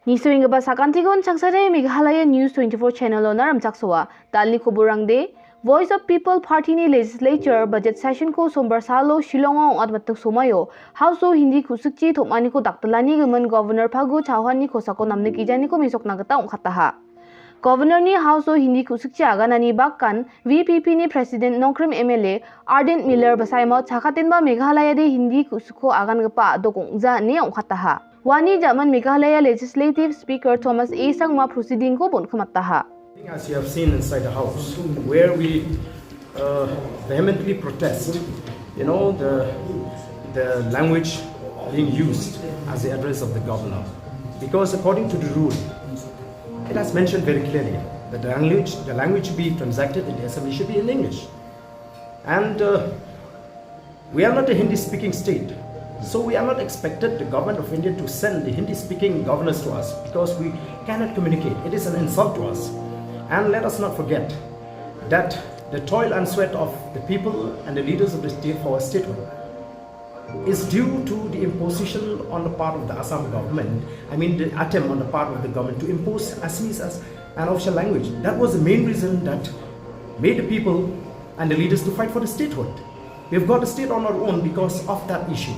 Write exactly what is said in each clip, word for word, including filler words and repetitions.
Nisoenggipa sakantikon changsarai Meghalaya News twenty-four channel-ona rimchaksoa. Dalni koborangde, Voice of People Party-ni legislature budget session-ko sombar salo Shillong-o ong·atmattok somaio House-o Hindi ku·sikchi tom·aniko dakdalani gimin Governor Phagu Chauhan-ni kosako namnikijaniko mesokna gita ong·kataha. Governor-ni House-o Hindi ku·sikchi aganani bakan V P P-ni President Nongkrem M L A Ardent Miller basaimo chakatenba Meghalayade Hindi ku·sikko agangipa a·dok ong·ja ine ong·kataha. Uani jaman Meghalaya Legislative Speaker Thomas A Sangma proceeding-ko bon·kmataha. As you have seen inside the house, where we uh, vehemently protest, you know, the the language being used as the address of the governor, because according to the rule, it has mentioned very clearly that the language the language to be transacted in the assembly should be in English, and uh, we are not a Hindi speaking state. So we are not expected the government of India to send the Hindi speaking governors to us because we cannot communicate. It is an insult to us. And let us not forget that the toil and sweat of the people and the leaders of the state for our statehood is due to the imposition on the part of the Assam government, I mean the attempt on the part of the government to impose Assamese as an official language. That was the main reason that made the people and the leaders to fight for the statehood. We've got a state on our own because of that issue.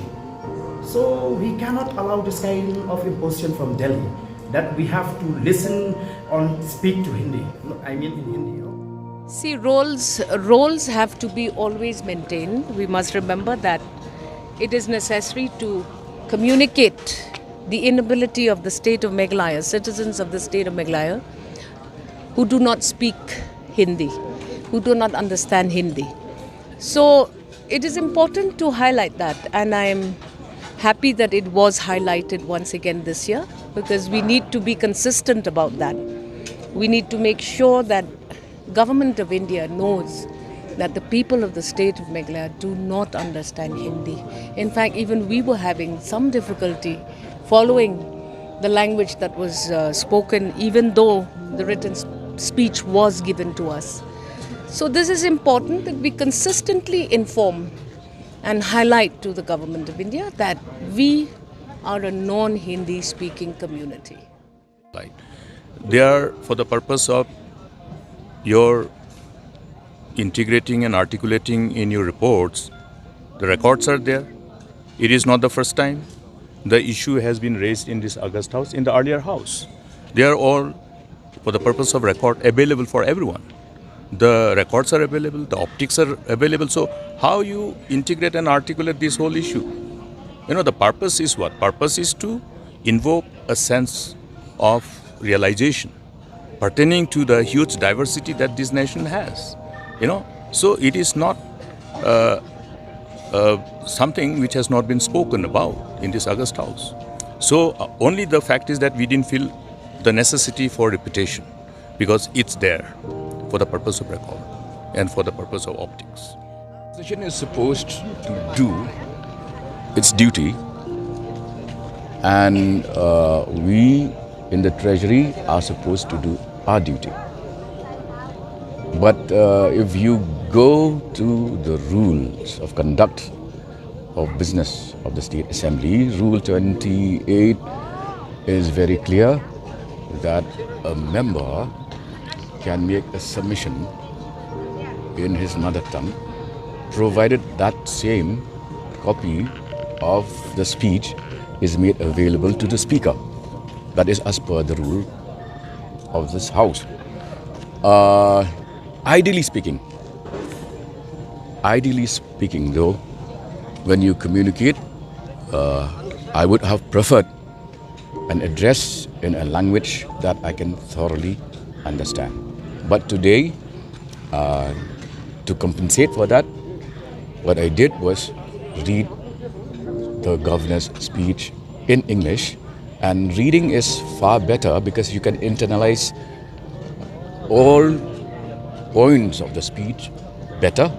So we cannot allow this kind of imposition from Delhi that we have to listen or speak to Hindi. No, I mean in Hindi. You know. See, roles, roles have to be always maintained. We must remember that it is necessary to communicate the inability of the state of Meghalaya, citizens of the state of Meghalaya, who do not speak Hindi, who do not understand Hindi. So it is important to highlight that, and I am happy that it was highlighted once again this year, because we need to be consistent about that. We need to make sure that Government of India knows that the people of the state of Meghalaya do not understand Hindi. In fact, even we were having some difficulty following the language that was uh, spoken, even though the written s- speech was given to us. So this is important that we consistently inform and highlight to the Government of India that we are a non-Hindi speaking community. Right. They are for the purpose of your integrating and articulating in your reports. The records are there. It is not the first time. The issue has been raised in this August House, in the earlier House. They are all, for the purpose of record, available for everyone. The records are available, the optics are available. So how you integrate and articulate this whole issue? You know, the purpose is what? Purpose is to invoke a sense of realization pertaining to the huge diversity that this nation has. You know, so it is not uh, uh, something which has not been spoken about in this August House. So uh, only the fact is that we didn't feel the necessity for repetition, because it's there for the purpose of record and for the purpose of optics. Session is supposed to do its duty, and uh, we in the treasury are supposed to do our duty. But uh, if you go to the rules of conduct of business of the State Assembly, Rule twenty-eight is very clear that a member can make a submission in his mother tongue, provided that same copy of the speech is made available to the speaker. That is as per the rule of this house. Uh, ideally speaking, ideally speaking, though, when you communicate, uh, I would have preferred an address in a language that I can thoroughly understand. But today, uh, to compensate for that, what I did was read the governor's speech in English, and reading is far better because you can internalize all points of the speech better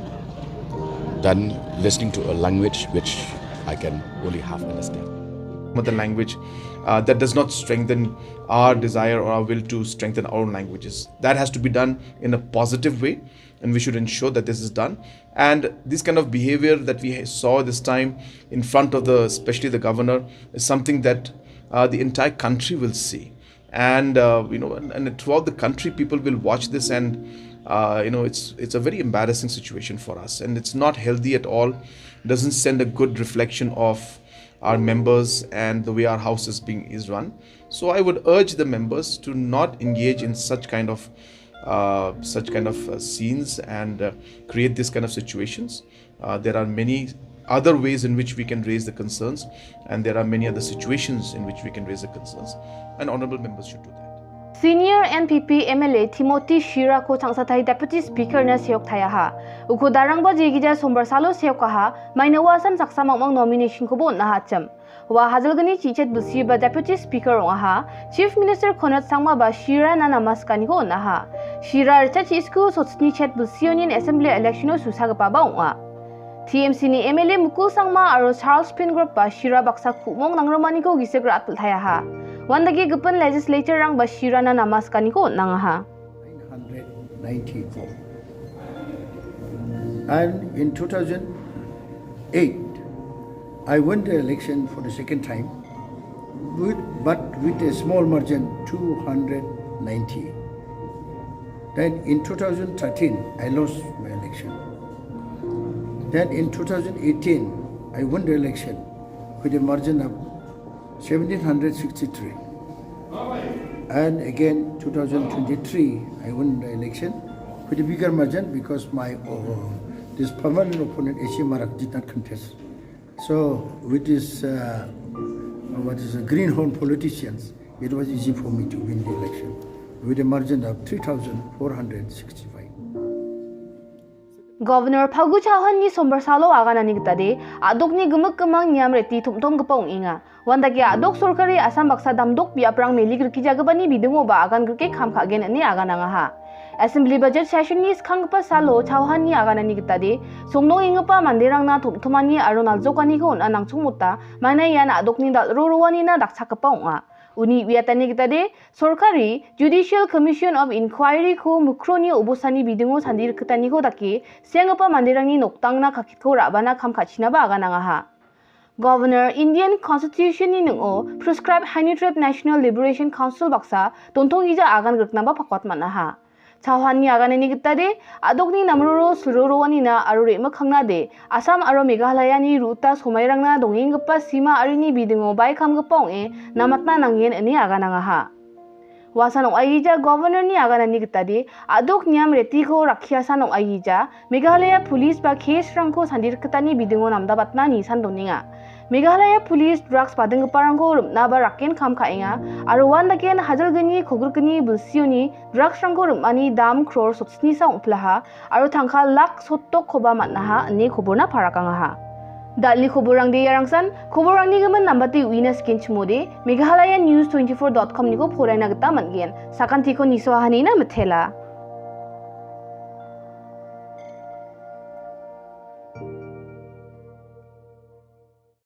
than listening to a language which I can only half understand. But the language uh, that does not strengthen our desire or our will to strengthen our own languages. That has to be done in a positive way, and we should ensure that this is done. And this kind of behavior that we saw this time in front of the, especially the governor, is something that uh, the entire country will see. And uh, you know, and, and throughout the country, people will watch this, and uh, you know, it's it's a very embarrassing situation for us, and it's not healthy at all. Doesn't send a good reflection of our members and the way our house is being is run. So I would urge the members to not engage in such kind of uh, such kind of uh, scenes and uh, create this kind of situations. Uh, there are many other ways in which we can raise the concerns, and there are many other situations in which we can raise the concerns, and honorable members should do that. Senior N P P M L A Timothy Shirako changsatai Deputy Speaker-na seoktayaha. Uko darangba jegija sombar salo seokaha, maina uasan saksa mangmang nomination-koba on·aha achim. Ua hajalgni chichet bilsiba Deputy Speaker ong·aha, Chief Minister Conrad Sangma ba Shira-na namaskaniko on·aha. Shira ritchasku sotsni chet bilsionin Assembly election-o susagipaba ong·a. T M C-ni M L A Mukul Sangma aro Charles Pingrup ba Shira baksa ku·mong nangrimaniko gisik ra·atpiltayaha. Uandake gipin legislator-rang ba Shira-na namaskaniko on·angaha. nine hundred ninety-four. And in two thousand eight, I won the election for the second time, with, but with a small margin, two hundred ninety. Then in two thousand thirteen, I lost my election. Then in two thousand eighteen, I won the election with a margin of seventeen hundred sixty-three. And again, two thousand twenty-three, I won the election with a bigger margin because my, uh, this permanent opponent, H A Marak, did not contest. So, with this, uh, what is the greenhorn politicians, it was easy for me to win the election with a margin of three thousand four hundred sixty-five. Governor Phagu Chauhan-ni sombar salo aganani gitade, a·dokni gimik gimang niam reti tom·tomgipa ong·enga. Uandake a·dok sorkari Assam baksa damdok biaprang meli grikijagipani bidingoba agan grike kam ka·gen ine aganangaha. Assembly budget session-ni skanggipa salo Chauhan-ni aganani gitade, songdongenggipa manderangna tom·tomani aro naljokaniko on·a nangchongmota, maina ian a·dokni dal·ro roanina dakchakgipa ong·a. Uni uiatani gitade, sorkari Judicial Commission of Inquiry-ko mikroni obosani bidingo sandi rikgitaniko dake, sianggipa manderangni noktangna kaketko ra·bana kam ka·chinaba aganangaha. Governor Indian Constitution-ni ning·o prescribe Hynniewtrep National Liberation Council baksa dontongija agan griknaba pakwat man·aha. Chauhan-ni aganani gitade, a·dokni namroro silroroanina aro re·mikkangnade, Assam aro Meghalayani ru·uta somairangna dongenggipa sima arini bidingo baikamgipa ong·e namatna nanggen ine aganangaha. Uasan ong·aigija Governor-ni aganani gitade, a·dok niam retiko rakkiasan ong·aigija, Meghalaya Police ba case-rangko sandirikgitani bidingo namdabatna nisan donenga. Meghalaya Police drugs badinggiparangko rim·naba rakken kam ka·enga, aro uandaken hajalgni kogrikgni bilsioni drugs-rangko rim·ani dam crore sotsnisa ong·pilaha, aro tangka lak sotdokkoba man·aha, ine koborna parakangaha. Dal·ni koborrangde iarangsan, koborrangni gimin nambate uina skenchimode, Meghalaya News twenty-four dot com-niko poraina gita man·gen. Sakantiko nisoahanina mitela.